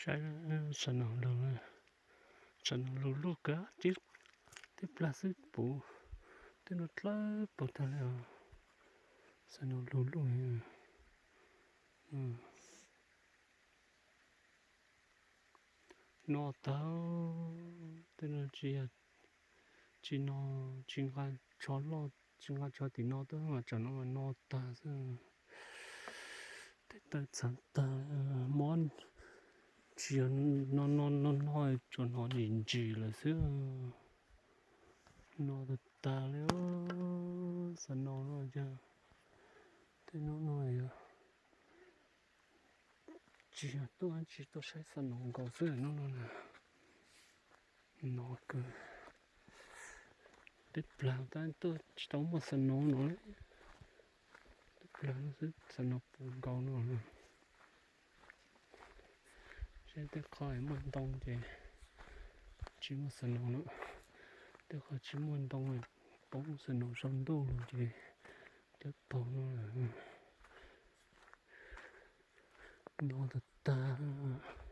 Saib, xav no lug, xav no lug luj kawg, tib plag xwb puv, tej no dlawb paug tag li os. Xav no lug luj, no tag, tej no tsis, tsis no, tsis nqa tsho loj, tsis nqa tsho tim no tuaj mas tsam no mas no tag xwb. Tej taw txhav tag, mob, tsis yog no no no no, tsuas no ntsis ntsis lawm xwb. No tag tag li, xav no no yog tej no no yog tsis yog tuaj tsis tuaj saib xav no nkaus xwb no no na. No kawg, tej plag tab tuaj tsis tau muaj xav no no li. Tej plag no xwb xav no puv nkaus no. Saib tej qhov muaj ntoo ces tsis muaj xav no no, tej qhov tsis muaj ntoo poob xav no saum ntuj lawm ces dlawb paug no lawm. No tag tag.